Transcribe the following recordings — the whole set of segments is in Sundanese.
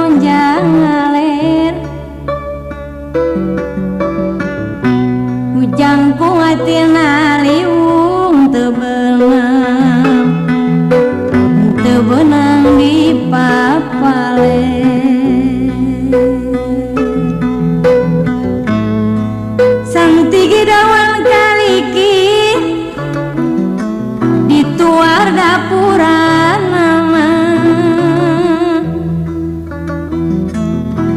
ngonjang ngaler ujang ku atina liung teu beunang teu beunang di papale santigi dawan kaliki dituar dapuran nama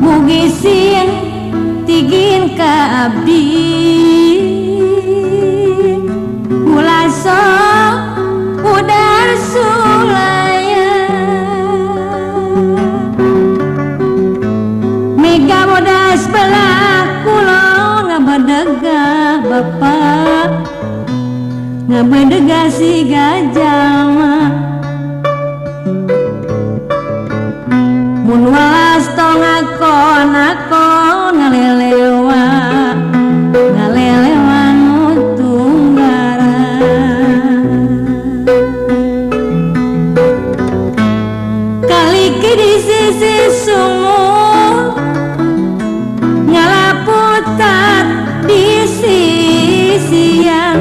mugi sieun tigin ka abdi ulah sok udar sulaya mega bodas belah kulon ngabedega bapak ngabedega siga jalma mun walas tong akon-akon ngalelewa ngalelewa nu tunggaran kaliki di sisi sumur ngalaputat di sisian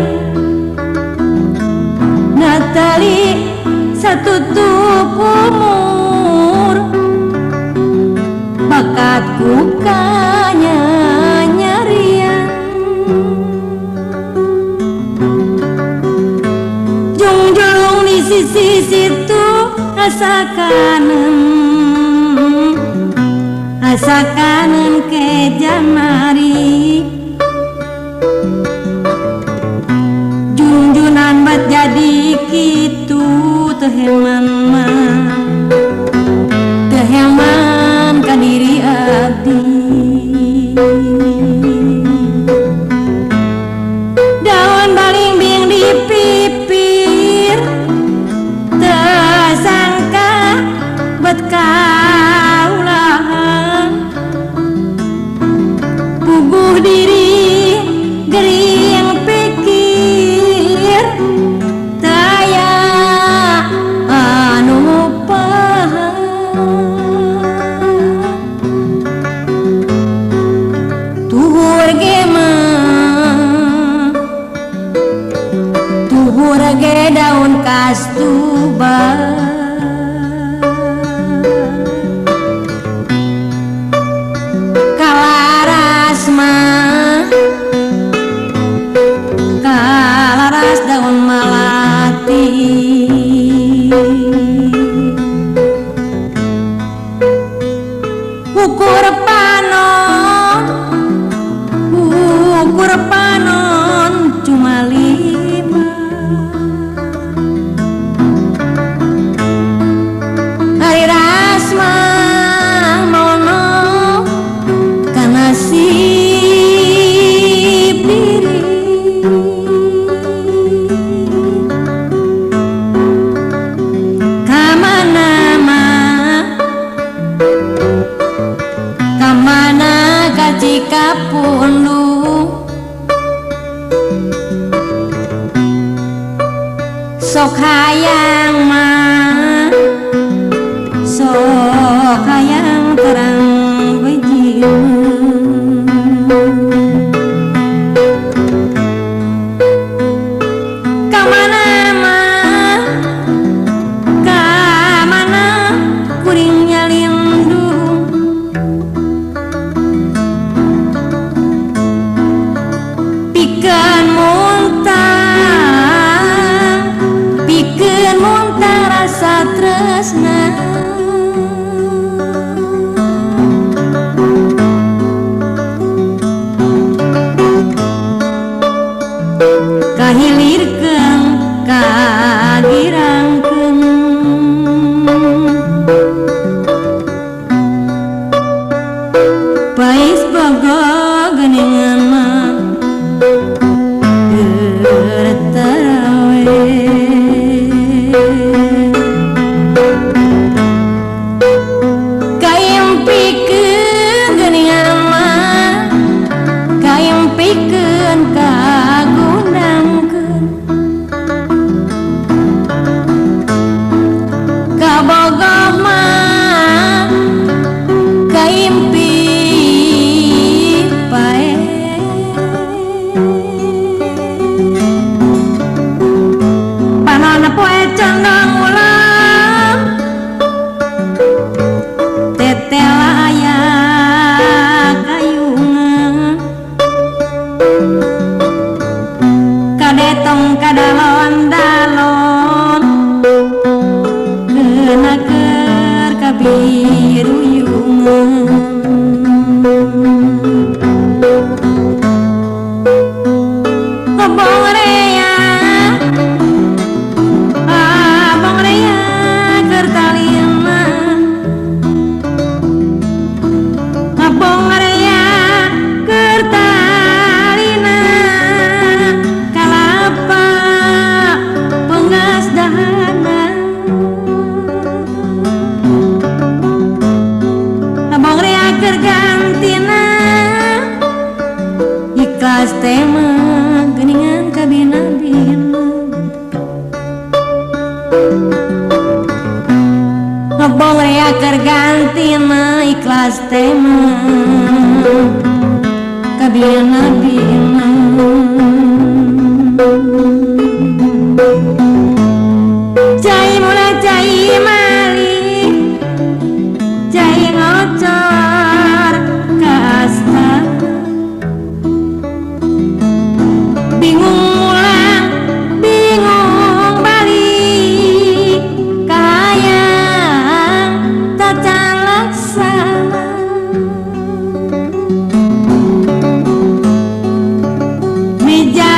Natali satutup umur bakat ku kanya nyarian jungjulung di sisi situ asa kanen ke jamari junjunan bat jadi kitu teu heman mah teu heman ka diri abdi daun balingbing di pipir tersangka bet kaulahan puguh diri gering pikir taya anu paham tuhur ge mah tuhur ge daun kastuba kalaras mah kalaras daun malati ukur panon cuma 5 hari rasma mono kana nasib diri kamana mah kamana ka Cikapundung sok hayang mah sok hayang terang bejiun kamana mah kamana kuring nyalindung pikeun muntah rasa tresna kahilirkeun kagirangkeun pais bogo geuningan mah keur tarawe kaimpikeun geuningan mah kaimpikeun kagundangkeun kabogoh mah keur gantina ikhlas teh mah geuningan kabina-bina. Ngebong rea keur gantina ikhlas teh mah kabina-bina. Cai mula cai mali cai ngocor ka astana, bingung mulang bingung balik kahayang tacan laksana. Meja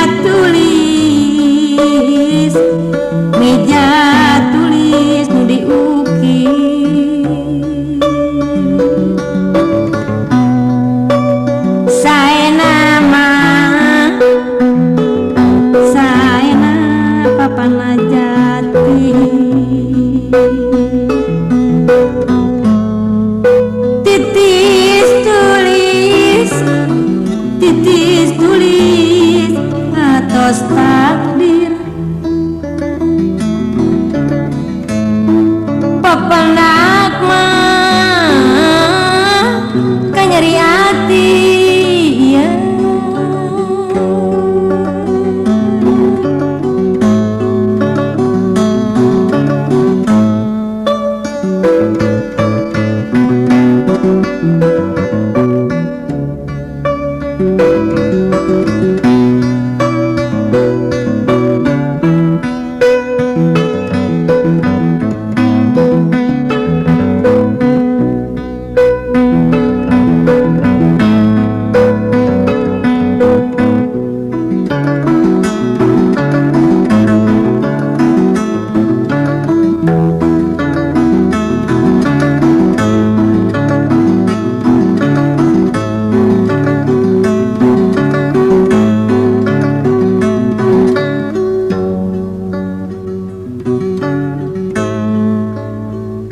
tulis nu diukir saena mah saena papan jati titis tulis atos takdir. Pependak mah kanyeri ati ya.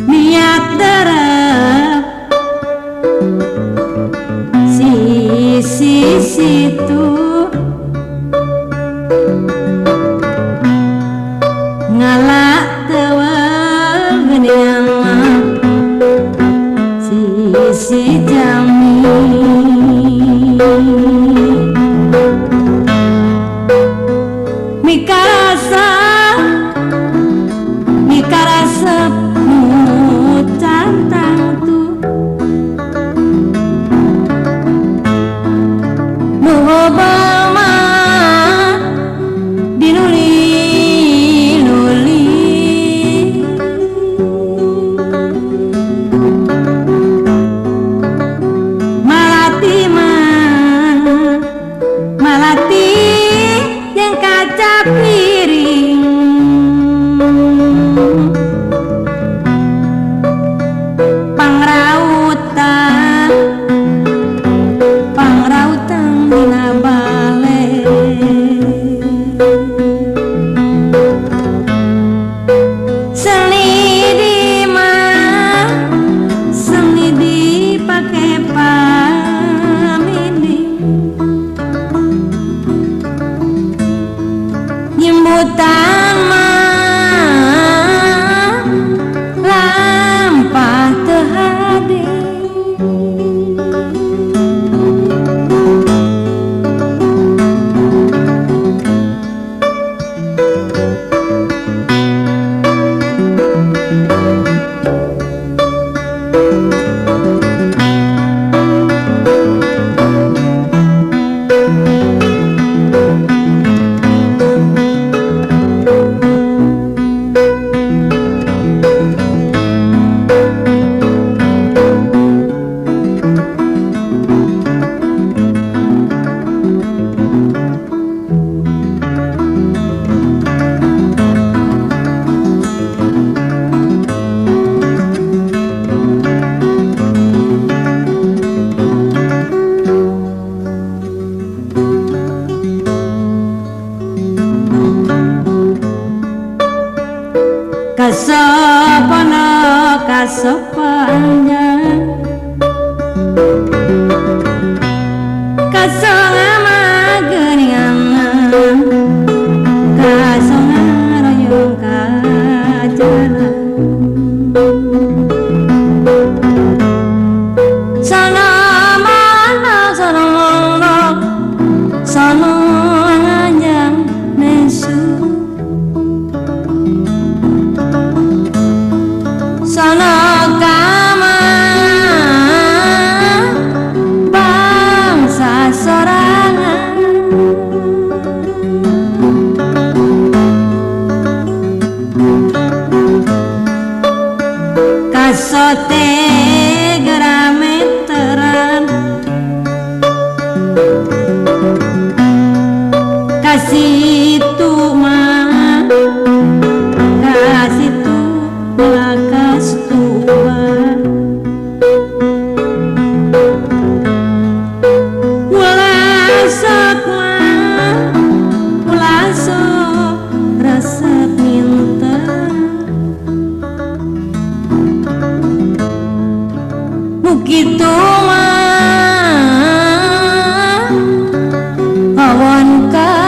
Niat derep sisi situ ngalak tewel geuningan mah sisi jami. Mikarasa mikarasep cantang tu nu hobal mah dinuli-nuli malati mah malati jeung kaca piring. Pangrautan dina bale seni di mah seni dipake pamindi nyembutan mah lampah teu hade. Kasopana kasopanjang. Rumah awan kacida.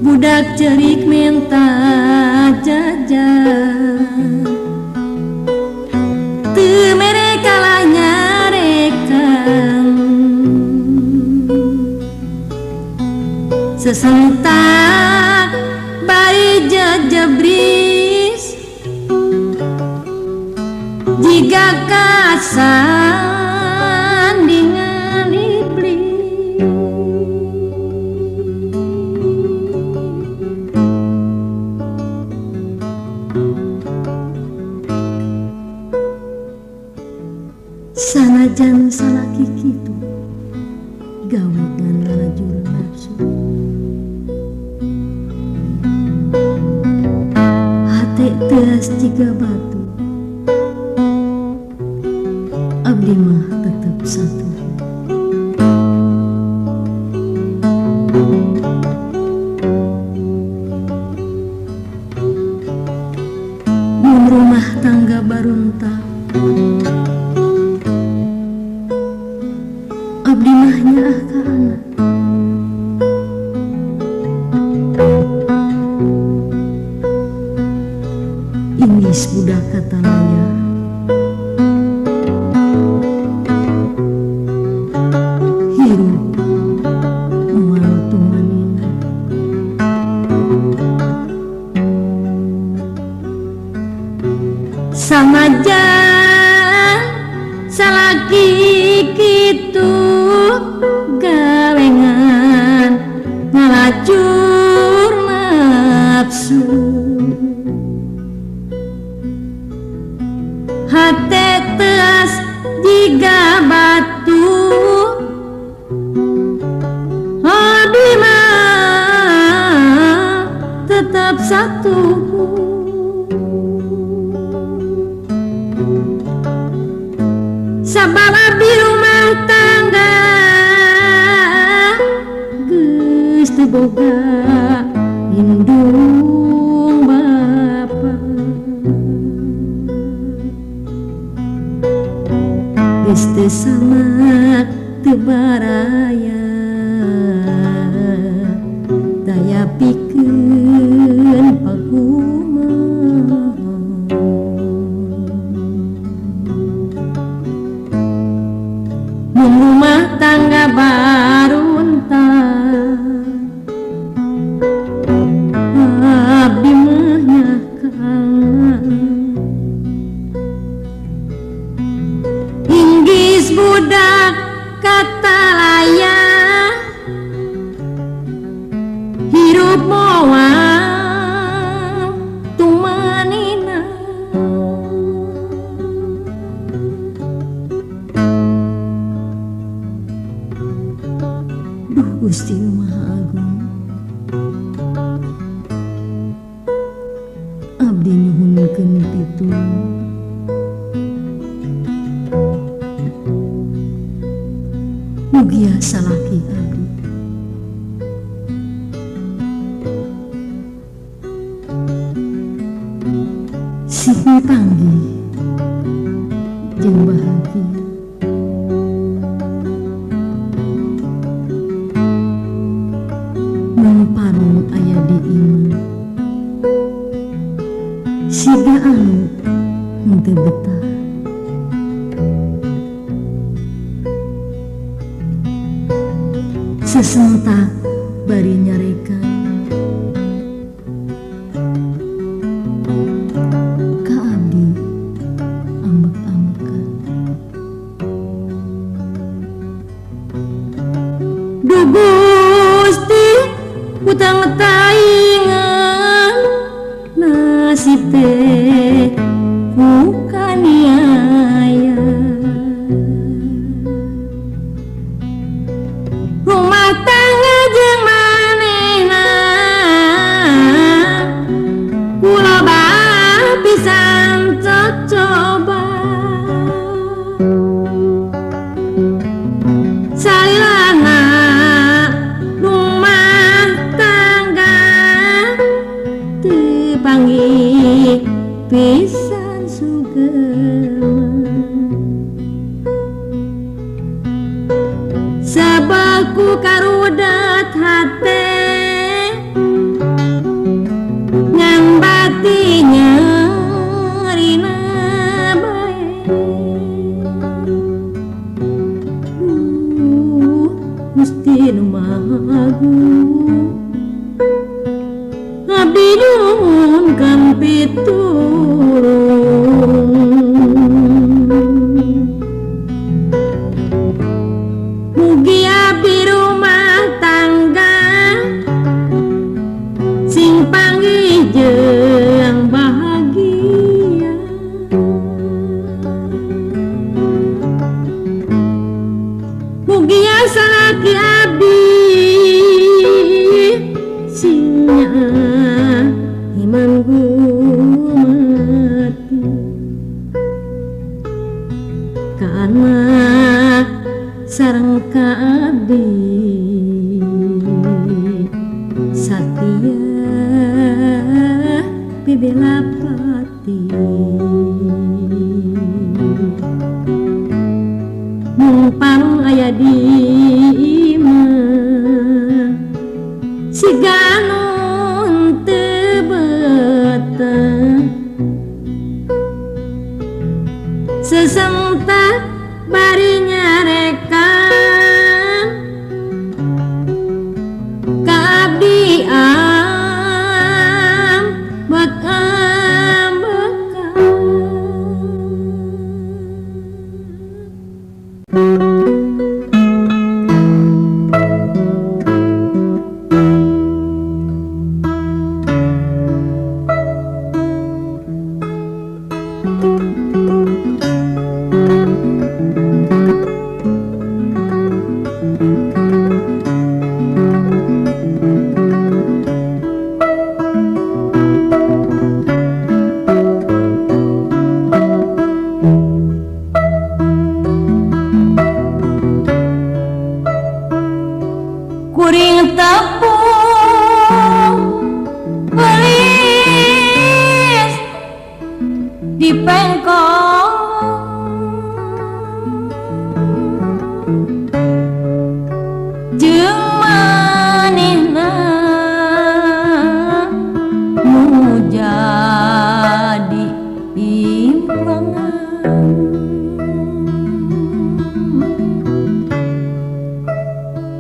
Budak cerik minta jajan, teu mere kalah nyarekan, sesentak bari jejebris, jika kasandingan iblis. Sanajan salaki kitu Gawe ngan ngalajur nafsu. Hate teas jiga batu. Abdi mah tetep satu. Mun rumah tangga baruntah, abdi mah nyaah ka anak. Inggis budak katalaya, hirup moal tumanina. Sanajan salaki kitu gawengan ngalacur nafsu. Hate teas jiga batu, abdi mah tetap satu. Sabab abdi rumah tangga geus teu boga indung bapa. Geus teu samak teu baraya, daya pikeun pakumaha. Mun rumah tangga baruntah, abdi mah nyaah ka anak. Inggis budak katalaya, hirup moal tumanina. Duh Gusti Maha Agung, abdi nyuhunkeun pitulung. Mugia salaki abdi sing panggih jeung bahagia. Mun parung aya di imah, siga anu henteu betah. Sesentak bari nyarekan ka abdi ambek-ambekan. Duh Gusti hutang taingan, nasib teh ku kaniaya. Rumah tangga jeung manehna kula bah pisan cocoba. Salilana rumah tangga teu panggih pisan sugema. Sabaku karudat hate ngan bati nyerina bae. Duh Gusti nu Maha Agung, abdi nyuhunkeun pitulung. Mugi abdi rumah tangga sing panggih jeung bahagia. Mugia salaki Salaki abdi sing iman gumati kana sareng ka abdi satia bebela pati mung aya di imah siga nu teu betah sesengta bari nyarekan ka abdi kuring tepung belis di pengkong jeung manehna nu jadi implengan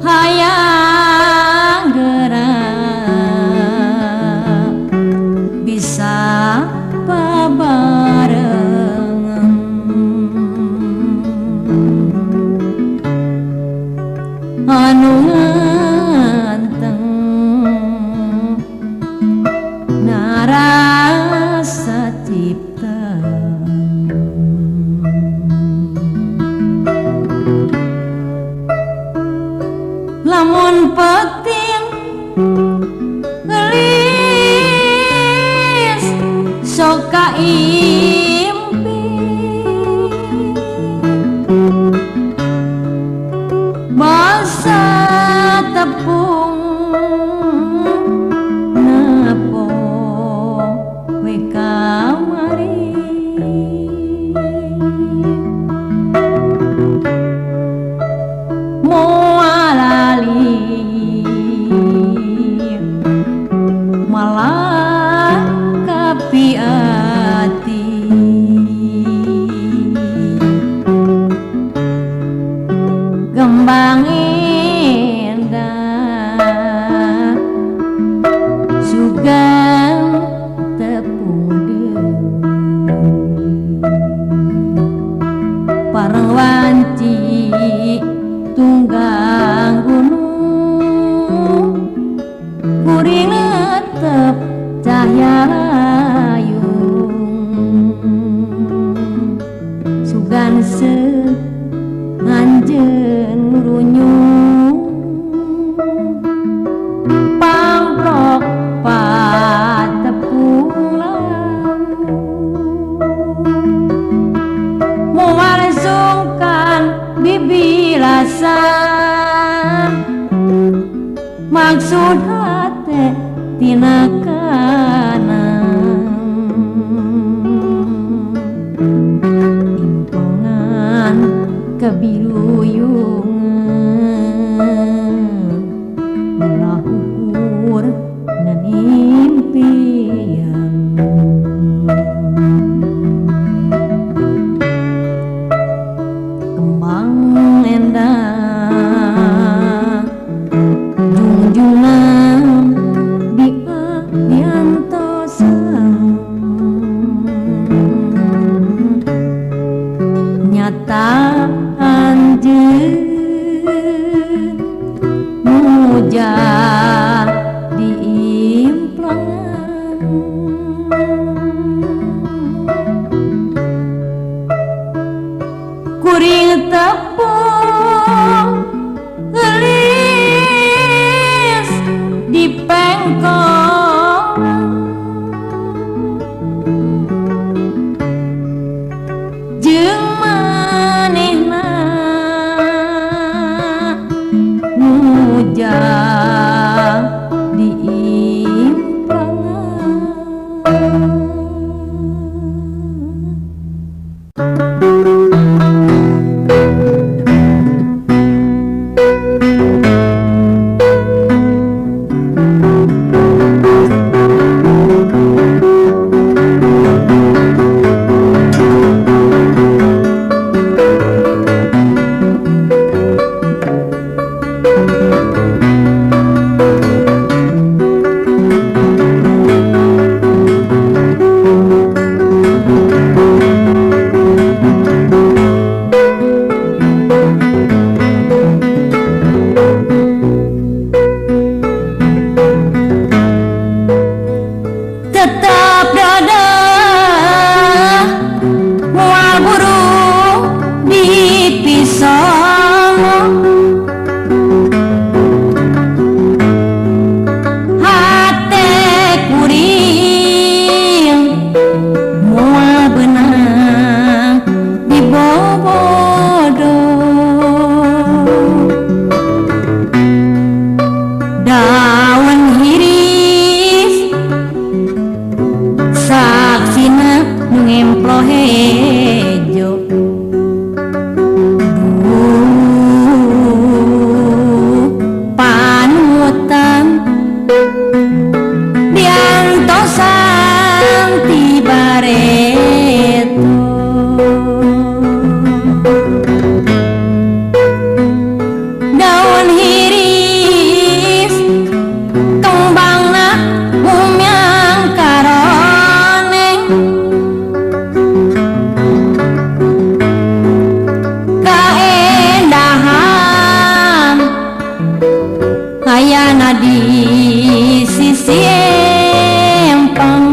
hayang geura bisa babarengan anu nganteng narasa cipta lamun peting gelis sok kaimpi basa tepung napo we kamari moal lali malah kapiati gembang endah sugan tepung deui pareng wanci tunggang gunung kuring netep cahya layung sugan seut anjeun ngrunyung pangprok patepung laut moal sungkan bibilasan maksud hate tina kanan impengan kebiluyungan belah ukur dan impian kembang endah jungjungan di diantosan nyata anjeun muja diimplengan kuring tepung gelis Bengkolan jeung manehna ngujang diimprangan. Tetap dadah moal buru dipisah hate kuring moal beunang dibobodo daun hiris saksina nu ngemplo hejo. Duh, panutan diantosan ti bareto daun hiris kembangna umyang karoneng kaendahan ayana di sisi empang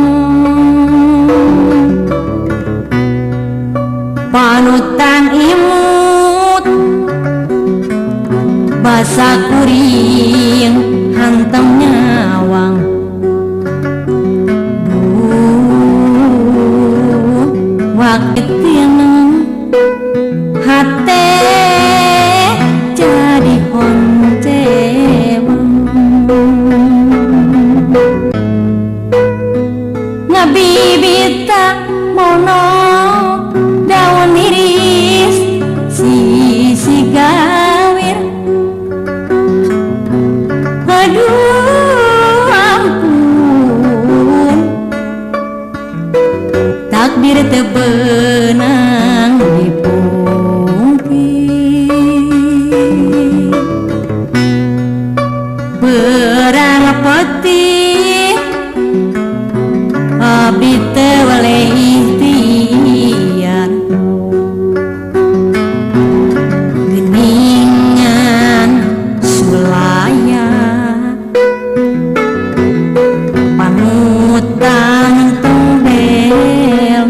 panutan imut basa kuring hantem nyawang. Duh, waktu hate jadi honcewang ngabibita mono daun iris sisi gawir. Aduh ampun, takdir teu beunang dipungkir. Berang peti abdi teu weleh ikhtiar geningan sulaya panutan tong bela.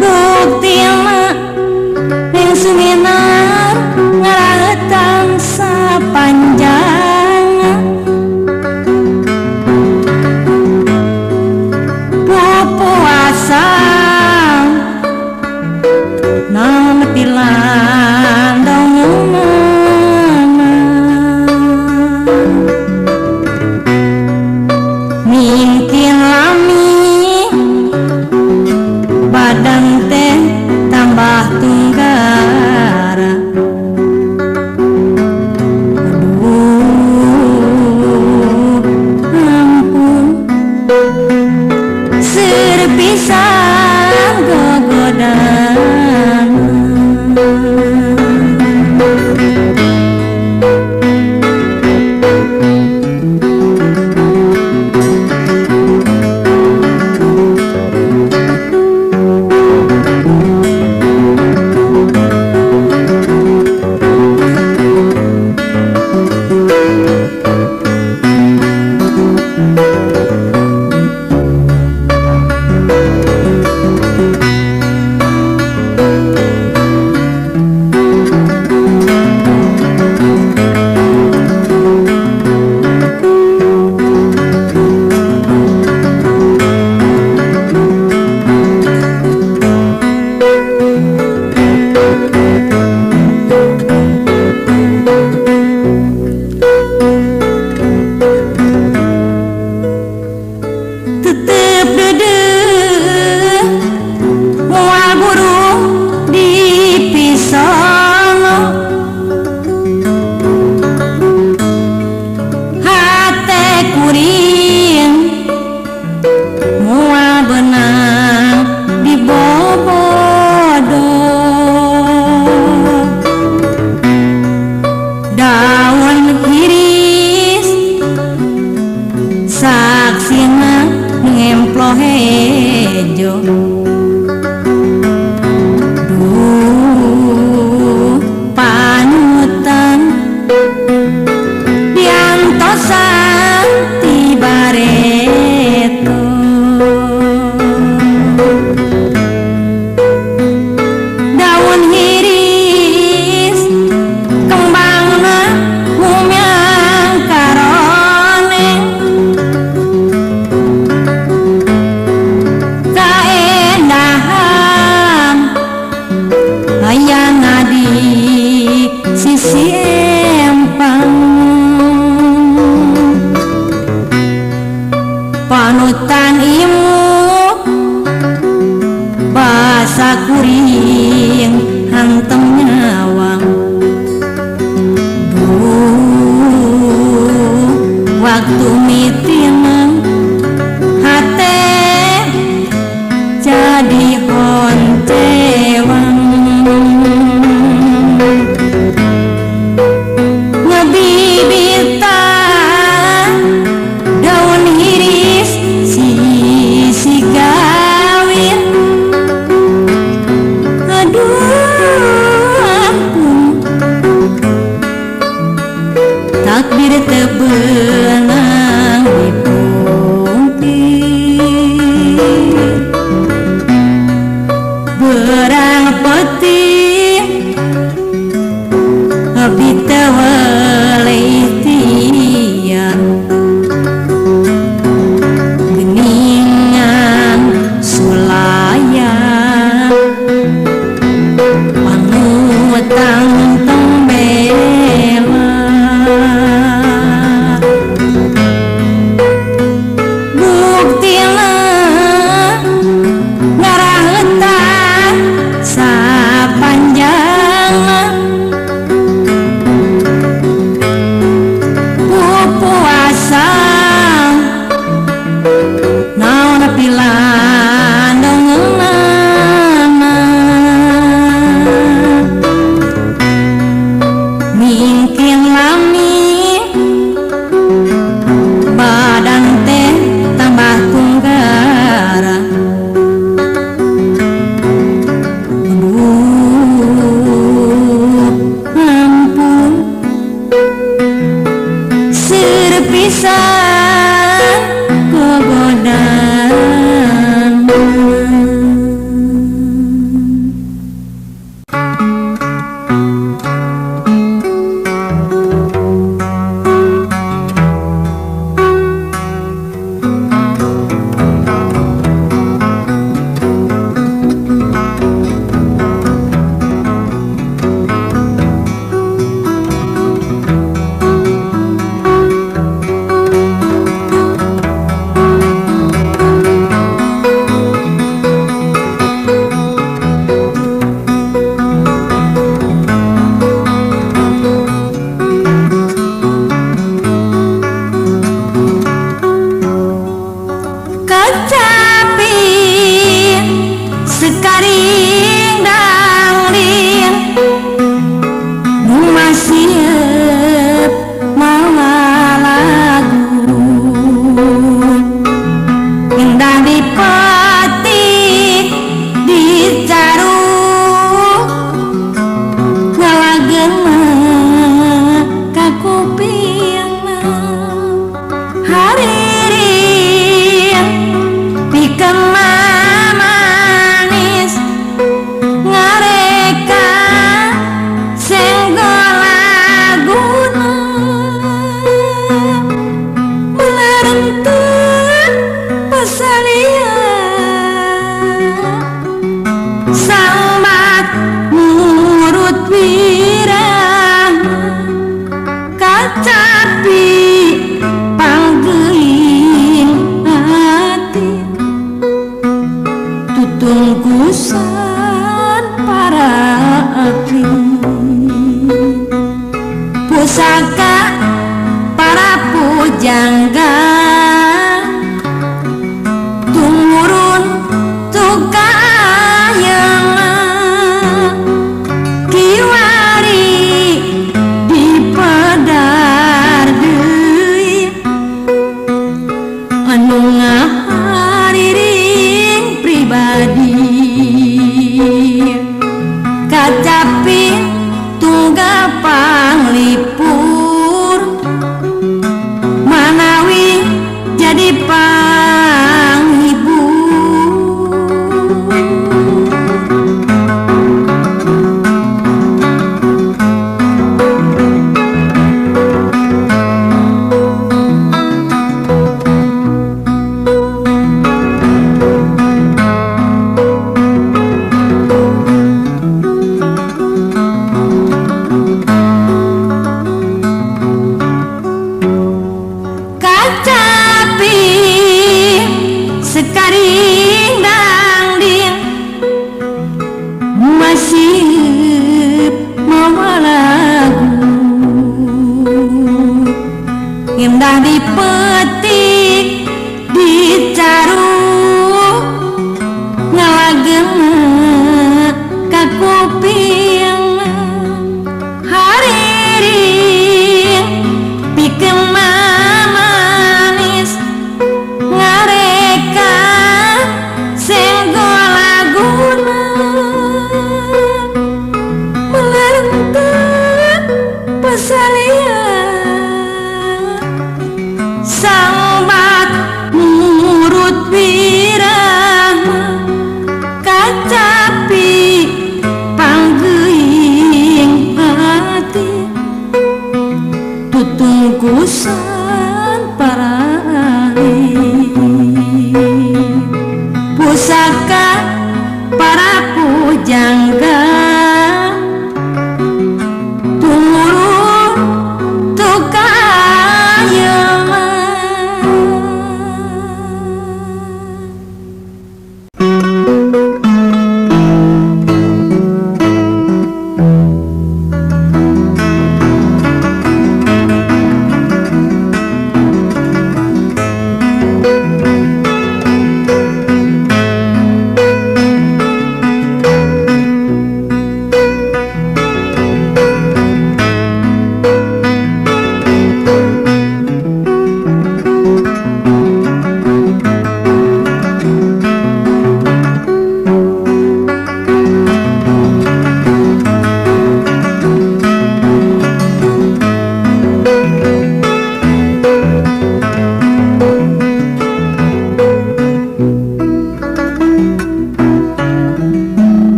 Buktina ning suminar ngarahetan sapanjang puasa nameti landongunana mingkin lami badan teh tambah tunggara. Aduh ampun, seur pisan gogodana. tangteng bela buktina ngarahetan sapanjangna pupuasa naon pilandongeunana mingkin lami badan teh tambah tunggara aduh ampun seueur pisan gogodaan. Kecapi sekaring dangding nu masieut mawa lagu indah dipetik dicaruk ngalageuna ka kupingna hariring pikema manis ngareka senggol laguna melarentun pasalia sambat murut wirah kacapi panggeuing hati tutungkusan para abdi pusaka para pujangga tumurun tukayana kiwari dipedar deui anu ngahariring pribadi kacapi tunggal panglipur manawi jadi panghibur. Kacapi sekaring dangding masih mawa lagu indah dipetik dicaruk ngalageuna ka kupingna hariring pikeun manis ngareka senggol laguna melarentun pasalia sambat murut wirah kacapi panggeuing hati tutungkusan para ahli pusaka para pujangga.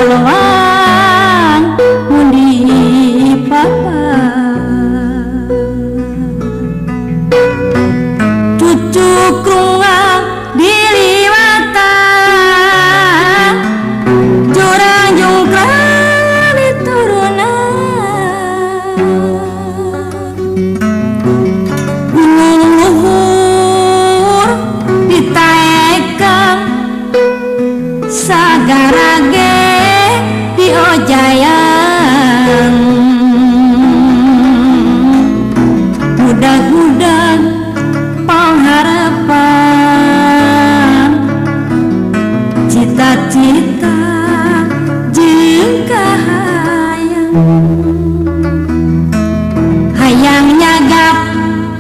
Saluang mundi papa cucu krunga diliwatan jurang jungkran diturunan gunung luhur ditaekan sagarage diojayang budak-budak pengharapan cita-cita jeung kahayang hayang nyagap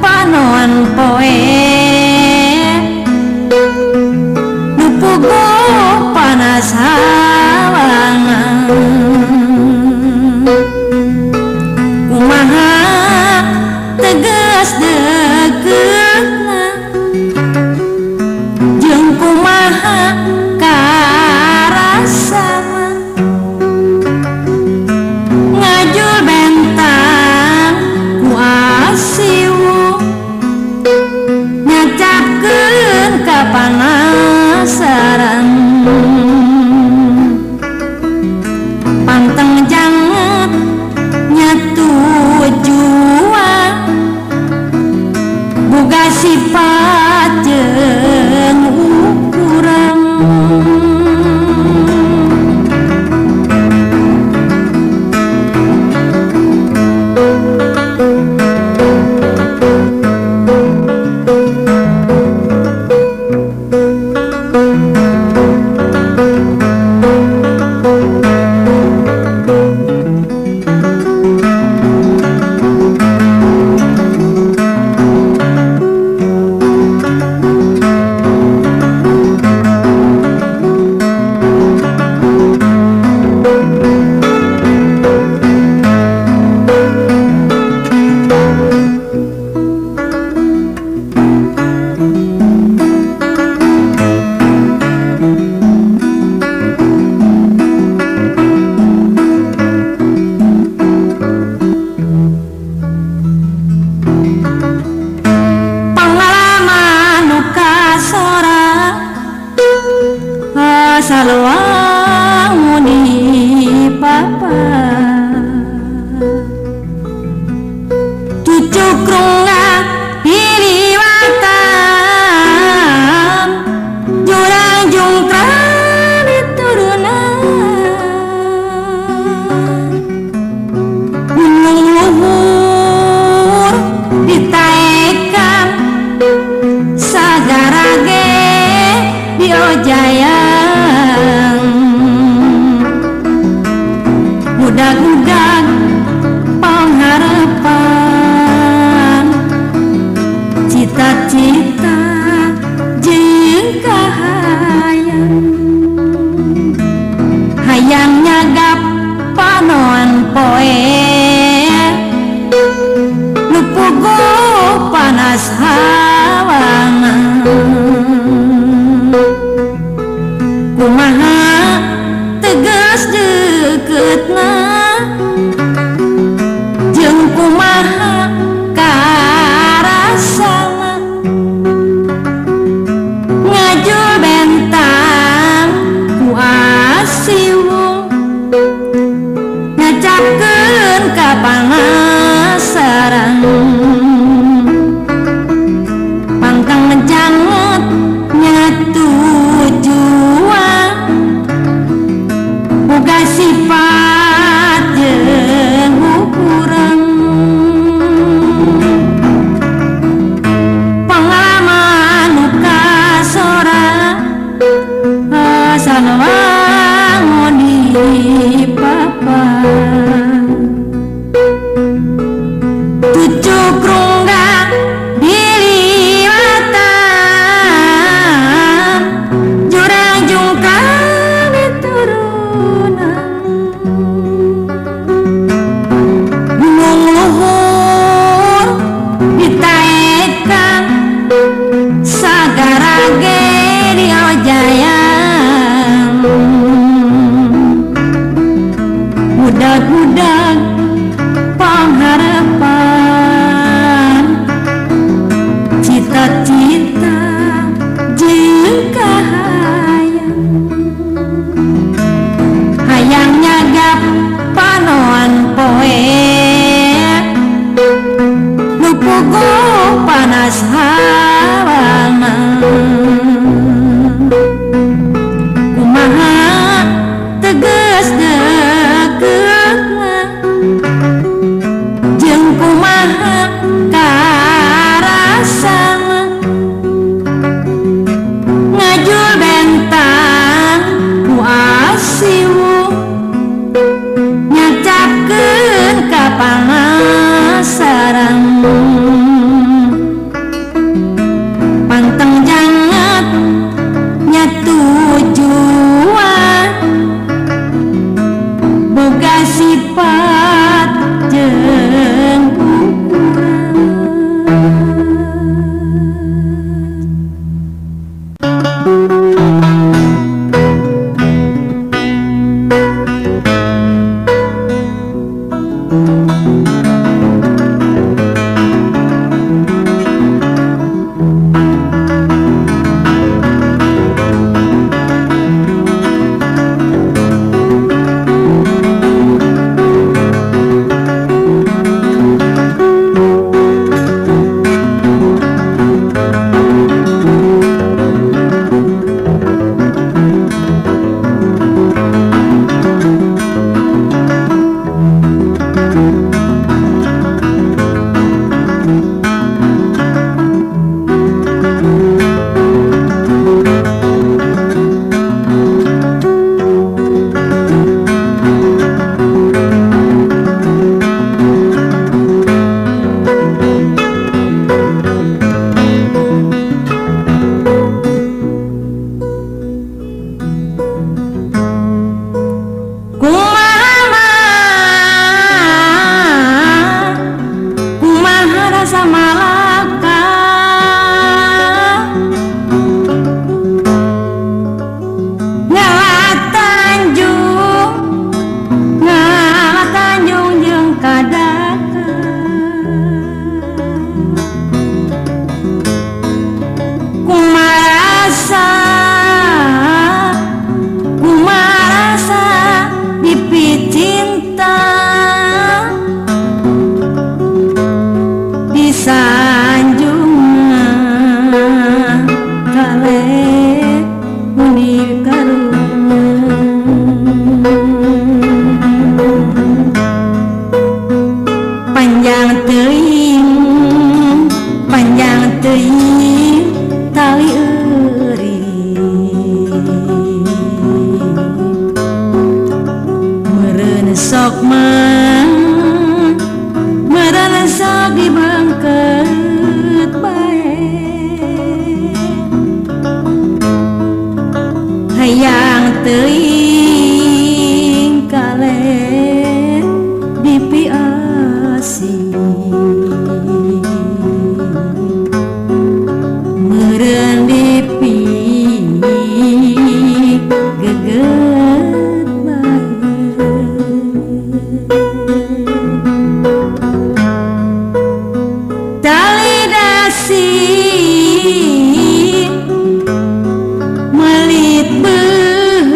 panon poe nu puguh panas hawangan kumaha tegas deketna jeung kumaha karasana ngajul bentang ku asiwu nyacapkeun kapanasaran panteng janget nyatujuan boga sifat jeung ukuran. Pengalaman nu kasora saluang muni papa cucu krunga diliwatan jurang jungkran diturunan gunung luhur ditaekan sagarage diojayang budak-budak pengharapan cita-cita jeung kahayang hayang nyagap panon poe nu puguh panas hawangan kumaha tegas deketna jeung kumaha karasana ngajul bentang ku asiwung ngacapkeun kapanasaran pantang janget nyatujuan boga sifat jeung ukuran pengalaman nu kasora saluang di papa cucu krungga diliwatan jurang jungkran diturunan gunung luhur ditaekan sagarage diojayang. Sok mah meureun sok dibangket bae hayang teuing kale dipiasi meureun dipi geget bae. Tali dasi melit beuh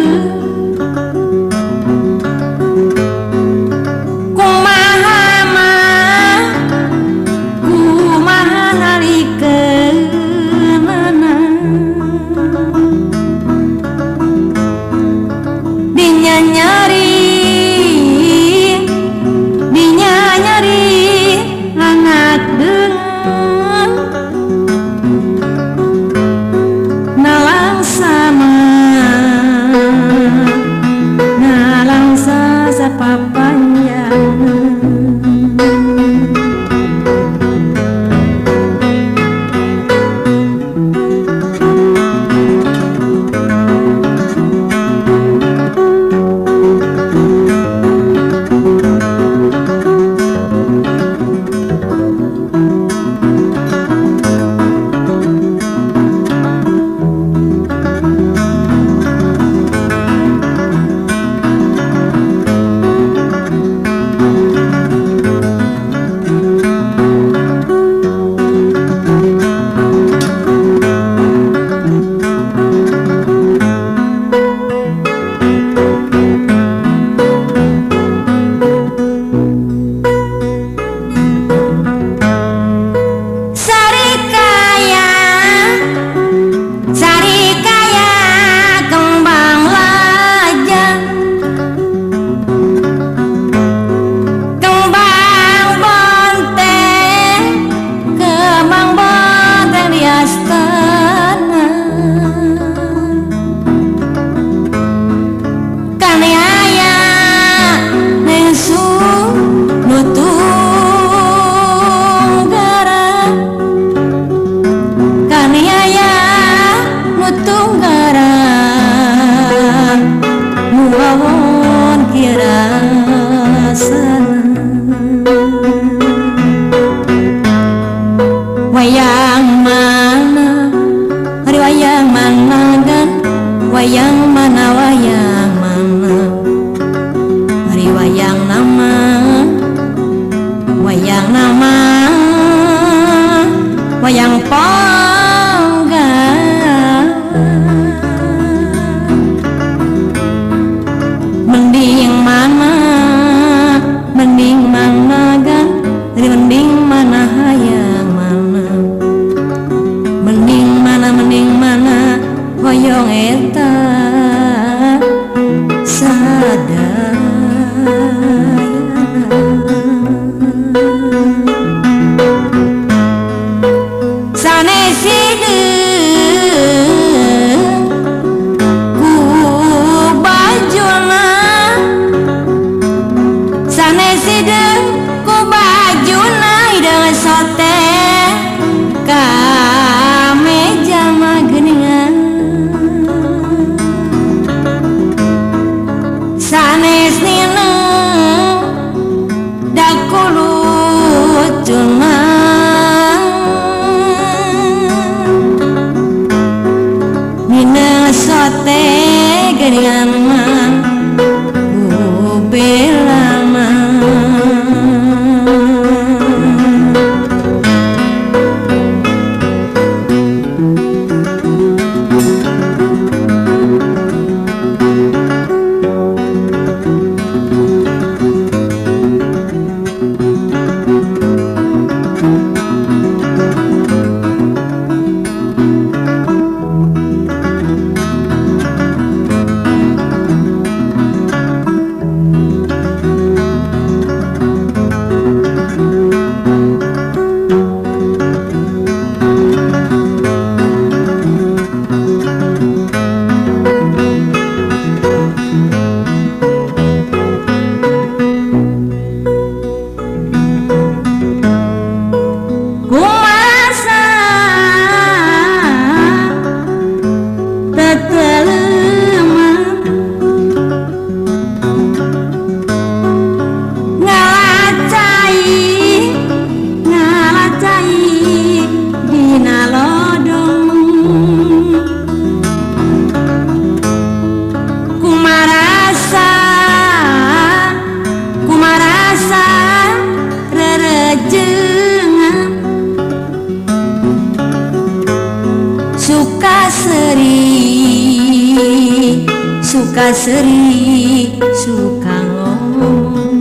Suka seri suka ngomong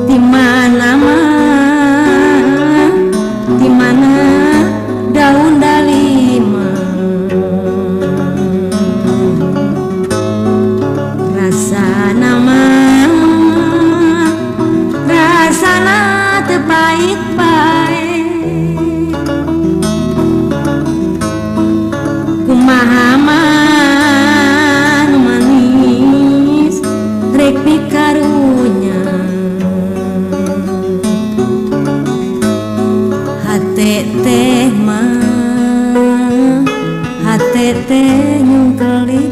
di mana mah di mana daun dalima rasa nama rasana teu pahit bae kumaha nu manis rek pikarunya hate teh mah hate teh nyungkelit.